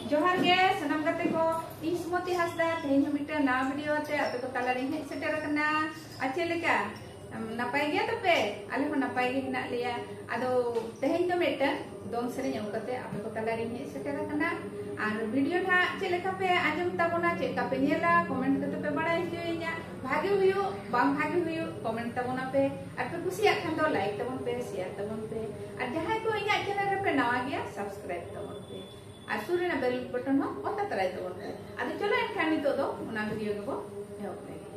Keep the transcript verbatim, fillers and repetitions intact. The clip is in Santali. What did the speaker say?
ᱡᱚᱦᱟᱨ ᱜᱮ ᱥᱟᱱᱟᱢ ᱜᱟᱛᱮ ᱠᱚ, ᱤᱧ ᱥᱩᱢᱚᱛᱤ ᱦᱟᱸᱥᱫᱟ ᱛᱮᱦᱮᱧ ᱦᱚᱸ ᱢᱤᱫᱴᱟᱝ ᱱᱟᱣᱟ ᱵᱷᱤᱰᱤᱭᱳ ᱟᱛᱮ ᱟᱯᱮ ᱠᱚ ᱛᱟᱞᱟᱨᱤᱧ ᱦᱮᱡ ᱥᱮᱴᱮᱨ ᱟᱠᱟᱱᱟ᱾ ᱟᱨ ᱪᱮᱫ ᱞᱮᱠᱟ? ᱟᱢ ᱱᱟᱯᱟᱭ ᱜᱮᱭᱟ ᱛᱚᱯᱮ? ᱟᱞᱮ ᱦᱚᱸ ᱱᱟᱯᱟᱭ ᱜᱮ ᱦᱮᱱᱟᱜ ᱞᱮᱭᱟ᱾ ᱟᱫᱚ ᱛᱮᱦᱮᱧ ᱫᱚ ᱢᱤᱫᱴᱟᱝ ᱫᱚᱝ ᱥᱮᱨᱮᱧ ᱟᱹᱜᱩ ᱠᱟᱛᱮ ᱟᱯᱮ ᱠᱚ ᱛᱟᱞᱟᱨᱤᱧ ᱦᱮᱡ ᱥᱮᱴᱮᱨ ᱟᱠᱟᱱᱟ᱾ ᱟᱨ ᱵᱷᱤᱰᱤᱭᱳ ᱱᱟᱦᱟᱜ ᱪᱮᱫ ᱞᱮᱠᱟ ᱯᱮ ᱟᱸᱡᱚᱢ ᱛᱟᱵᱚᱱᱟ, ᱪᱮᱫ ᱞᱮᱠᱟ ᱯᱮ ᱧᱮᱞᱟ, ᱠᱚᱢᱮᱱᱴ ᱠᱟᱛᱮ ᱯᱮ ᱵᱟᱲᱟᱭ ᱦᱚᱪᱚᱭᱤᱧᱟ᱾ ᱵᱷᱟᱜᱮ ᱦᱩᱭᱩᱜ ᱵᱟᱝ ᱵᱷᱟᱜᱮ ᱦᱩᱭᱩᱜ ᱠᱚᱢᱮᱱᱴ ᱛᱟᱵᱚᱱᱟ ᱯᱮ᱾ ᱟᱨ ᱯᱮ ᱠᱩᱥᱤᱭᱟᱜ ᱠᱷᱟᱱ ᱫᱚ ᱞᱟᱭᱤᱠ ᱛᱟᱵᱚᱱ ᱯᱮ, ᱥᱮᱭᱟᱨ ᱛᱟᱵᱚᱱ ᱯᱮ᱾ ᱟᱨ ᱡᱟᱦᱟᱸᱭ ᱠᱚ ᱤᱧᱟᱹᱜ ᱪᱮᱱᱮᱞ ᱨᱮᱯᱮ ᱱᱟᱣᱟ ᱜᱮᱭᱟ, ᱥᱟᱵᱥᱠᱨᱟᱭᱤᱵ ᱛᱟᱵᱚᱱ ᱯᱮ᱾ ᱟᱨ ᱥᱩᱨ ᱨᱮᱱᱟᱜ ᱵᱮᱞ ᱵᱚᱴᱚᱱ ᱦᱚᱸ ᱚᱛᱟ ᱛᱟᱨᱟᱭ ᱛᱟᱵᱚᱱ ᱯᱮ᱾ ᱟᱫᱚ ᱪᱚᱞᱚ ᱮᱱᱠᱷᱟᱱ ᱱᱤᱛᱚᱜ ᱫᱚ ᱚᱱᱟ ᱵᱷᱤᱰᱤᱭᱳ ᱜᱮᱵᱚ ᱮᱦᱚᱵ ᱞᱮᱜᱮ᱾